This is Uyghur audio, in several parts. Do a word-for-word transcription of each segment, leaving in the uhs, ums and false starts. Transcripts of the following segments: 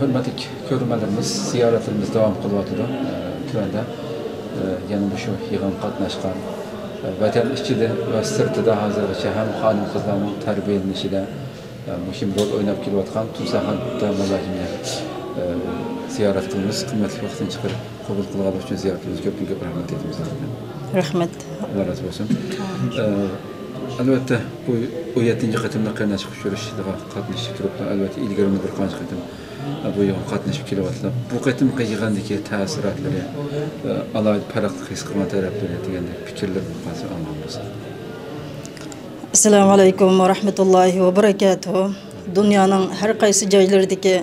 ھۆرمەتلىك كۆرۈرمەنلىرىمىز، زىيارەتلىرىمىز داۋام قىلىۋاتىدۇ. ئە، تۆۋەندە، ئە، يەنە مۇشۇ يىغىنغا قاتناشقان، ئە، ۋەتەن ئىچىدە ۋە سىرتىدا ھازىرغىچە ھەم خانىم-قىزلارنىڭ تەربىيەلىنىشىدە، ئە، مۇھىم رول ئويناپ كېلىۋاتقان تۇنساخان داموللاجىنى، ئە، زىيارەت قىلىمىز. قىممەتلىك ۋاقتىنى چىقىرىپ قوبۇل قىلغانلىقى ئۈچۈن زىيارىتىمىزگە كۆپتىن كۆپ رەھمەت ئېيتىمىز. رەھمەت. ئاللا رازى بولسۇن. ئە، ئەلۋەتتە، بۇ ئون يەتتىنچى قېتىملىق قېرىنداشلىق ئۇچرىشىشىغا قاتنىشىپ تۇرۇپلا، ئەلۋەتتە، ئىلگىرىمۇ بىر قانچە قېتىم بۇ يىغىنغا قاتنىشىپ كېلىۋاتىدۇ. بۇ قېتىمقى يىغىندىكى تەسىراتلىرى، ئالاھىدە پەرقلىق ھېس قىلغان تەرەپلىرى دېگەندەك پىكىرلىرىنى قالسا ئاڭلىغان بولساق. ئەسسالامۇ ئەلەيكۇم ۋە رەھمەتۇللاھى ۋە بەرەكاتۇھۇ. دۇنيانىڭ ھەر قايسى جايلىرىدىكى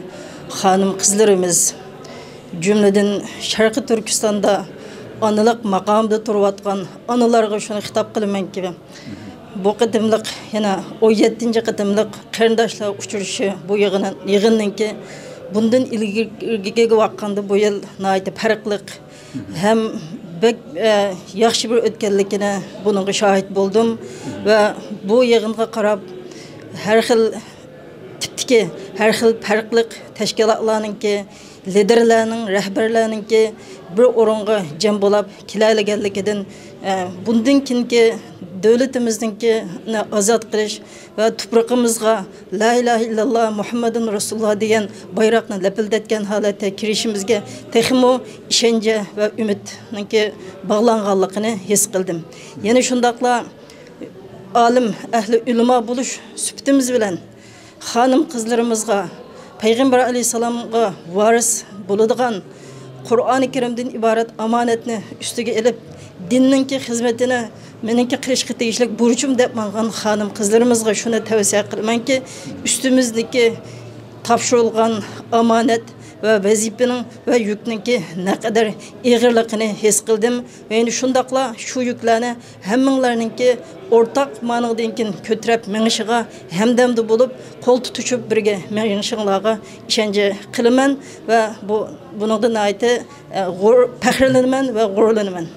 خانىم-قىزلىرىمىز، جۈملىدىن شەرقىي تۈركىستاندا ئانىلىق ماقامىدا تۇرۇۋاتقان ئانىلارغا شۇنى خىتاب قىلىمەنكى، بۇ قېتىملىق، يەنە ئون يەتتىنچى قېتىملىق قېرىنداشلار ئۇچرىشىشى بۇ يىغىنى-، يىغىننىڭكى بۇندىن ئىلگىرىكىگە ۋاققاندا بۇ يىل ناھايىتى پەرقلىق ھەم بەك، ئە، ياخشى بىر ئۆتكەنلىكىنى بۇنىڭغا شاھىت بولدۇم ۋە بۇ يىغىنغا قاراپ ھەر خىل تىپتىكى، ھەر خىل پەرقلىق تەشكىلاتلارنىڭكى، لىدېرلارنىڭ، رەھبەرلەرنىڭكى بىر ئورۇنغا جەم بولاپ كېلەلىگەنلىكىدىن، ئە، بۇندىن كېيىنكى دۆلىتىمىزنىڭكى ئازاد قىلىش ۋە تۇپرىقىمىزغا لا ئىلاھە ئىللاللا مۇھەممەدۇن رەسۇلۇللا دېگەن بايراقنى لەپىلدەتكەن ھالەتتە كىرىشىمىزگە تېخىمۇ ئىشەنچ ۋە ئۈمىدنىڭكى باغلانغانلىقىنى ھېس قىلدىم. يەنە شۇنداقلا ئالىم، ئەھلى ئۆلىما بولۇش سۈپىتىمىز بىلەن خانىم-قىزلىرىمىزغا، پەيغەمبەر ئەلەيھىسسالامغا ۋارىس بولىدىغان قۇرئانى كەرىمدىن ئىبارەت ئامانەتنى ئۈستىگە ئېلىپ، دىننىڭكى خىزمىتىنى مېنىڭكى قىلىشقا تېگىشلىك بۇرچۇم دەپ ماڭغان خانىم-قىزلىرىمىزغا شۇنى تەۋسىيە قىلىمەنكى، ئۈستىمىزدىكى تاپشۇرۇلغان ئامانەت ۋە ۋەزىپىنىڭ ۋە يۈكنىڭكى نەقەدەر ئېغىرلىقىنى ھېس قىلدىم. ۋە يەنە شۇنداقلا شۇ يۈكلەرنى ھەممىڭلارنىڭكى ئورتاق مانىڭدىن كېيىن كۆتۈرۈپ مېڭىشىغا ھەمدەمدە بولۇپ، قول تۇتۇشۇپ بىرگە مېڭىشىڭلارغا ئىشەنچ قىلىمەن ۋە بۇ، بۇنىڭدا ناھايىتى، ئە، غۇر-، پەخىرلىنىمەن ۋە غۇرۇرلىنىمەن.